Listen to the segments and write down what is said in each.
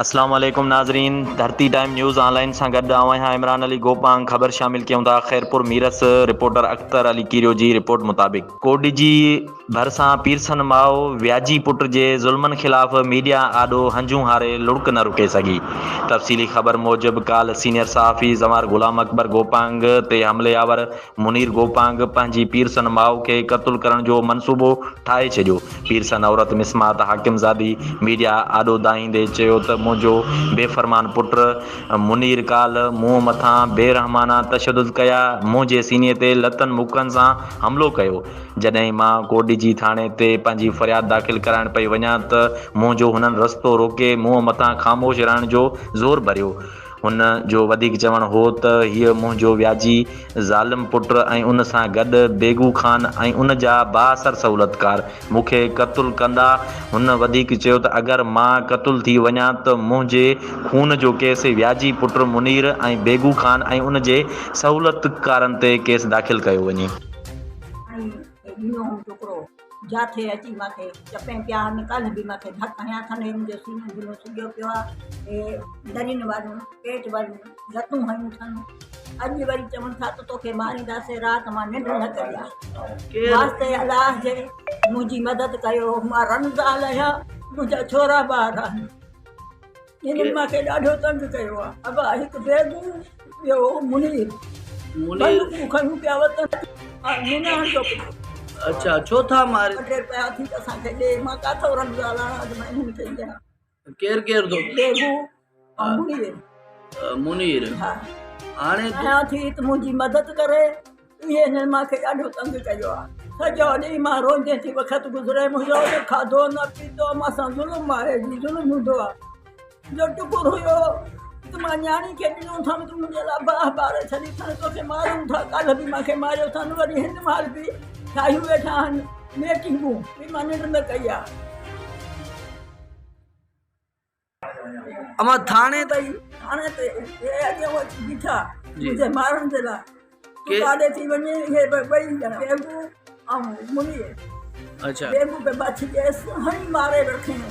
اسلام عليڪم ناظرين ڌرتي ٽائيم نيوز آن لائين سان گڏ آئون آهيان عمران علي گوپانگ خبر شامل ڪيون ٿا خيرپور ميرس رپورٽر اختر علي ڪيريو جي رپورٽ مطابق ڪوڏجي ڀرسان پيرسن ماء وياجي پٽ جي ظلمن خلاف ميڊيا آڏو هنجون هاري لڙڪ نه رڪي سگهي تفصيلي خبر موجب ڪالهه سينيئر صحافي زنوار غلام اڪبر گوپانگ تي حملي آور منير گوپانگ پنهنجي پيرسن ماء کي قتل ڪرڻ جو منصوبو ٺاهي ڇڏيو. پيرسن عورت مسمات حاڪم زادي ميڊيا آڏو دانهيندي چيو ته منهنجو بي فرمان پٽ منير ڪالهه مون مٿان بي رحمانه تشدد ڪيا، منهنجي سيني تي لتن مڪن سان حملو ڪيو. جڏهن مان ڪوٽڏيجي ٿاڻي تي پنهنجي فرياد داخل ڪرائڻ پئي وڃان ته منهنجو هنن رستو روڪي مون مٿان خاموش رهڻ جو زور ڀريو. هن جو وڌيڪ چوڻ هو ته هيء منهنجو وياجي ظالم پٽ ۽ ان سان گڏ بيگو خان ۽ ان جا بااثر سهولتڪار مون کي قتل ڪندا. هن وڌيڪ چيو ته اگر مان قتل ٿي وڃان ته منهنجي خون جو ڪيس وياجي پٽ منير ۽ بيگو خان ۽ ان جي سهولتڪارن تي ڪيس داخل ڪيو وڃي. ۽ ڏنو هوم ٽڪرو. جاٿي اچي مان کي چپين پيا آهن ڪالهه به مان کي ڌڪ هنيا اٿن هي منهنجو سينو بينو سڄو پيو آهي هي درين واريون پيٽ واريون لتون هنيون اٿن اڄ وري چون ٿا ته توکي مارينداسين رات مان ننڊ نه ڪئي آهي واسطي الله جي منهنجي مدد ڪيو مان رن زال آهيان منهنجا ڇورا ٻار آهن هنن مان کي ڏاڍو تنگ ڪيو آ ابا هڪ بيگو ٻيو منير بندوقون کنيون پيا وتن مينان جو پٽ اڇا ڇو ٿا ماري ٻه ٽي رپيا ٿي ته اسان کي ڏي مان ڪاٿو رمضان آڻان ته مان انهن کي ڏيان ڪير ڪير ٿو بيگو ۽ منير منير ها هاڻي آيان ٿي ته منهنجي مدد ڪري اهي هنن مان کي ڏاڍو تنگ ڪيو آ سڄو ڏينهن مان روئندي ٿي وقت گذري منهنجو نه کاڌو نه پيتو مان سان ظلم آهي جي ظلم هوندو آ جو ٽڪر هيو ته مان نياڻي کي ڏنو اٿم ته منهنجي لاء باهه ٻاري ڇڏي اٿن توکي مارون ٿا ڪالهه به مان کي ماريو اٿن وري هن مهل به ٺاهيون ويٺا آهن ميٽنگون به مان ننڊ نه ڪئي آ. اما ٿاڻي تي ٿاڻي تي اهي اڳيان اچي بيٺا منهنجي مارڻ جي لاء تون ڪاڏي ٿي وڃين اهي ٻئي ڄڻا بيگو ۽ منير اڇا بيگو کي بڇ ڏيس هڻي ماري رکين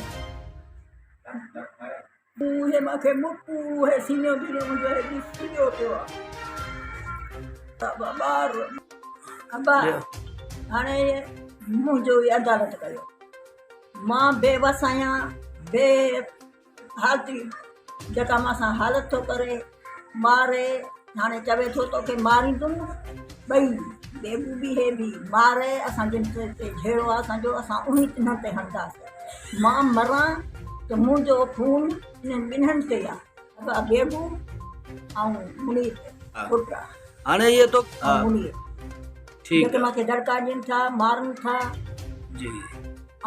اهي مان کي مڪ اهي سينو بينو منهنجو هي ڏس سڄو پيو آ ٻار ابا هاڻي منهنجو عدالت ڪيو مان بي وس آهيان بي حالتي جيڪا مان سان حالت ٿو ڪري ماري هاڻي چوي ٿو توکي ماريندم ٻئي بيبو به هي به ماري اسان جن تي جهيڙو آهي اسانجو اسان انهي تنهن تي هڻنداسين مان مران ته منهنجو خون انهن ٻنهن تي آهي ابا بيبو ۽ منير پٽ آهي هاڻي هي تو منير ٺيڪ جيڪي مانکي دڙڪا ڏين ٿا مارن ٿا جي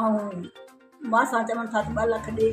۽ مان سان چون ٿا ته 2 لک ڏي.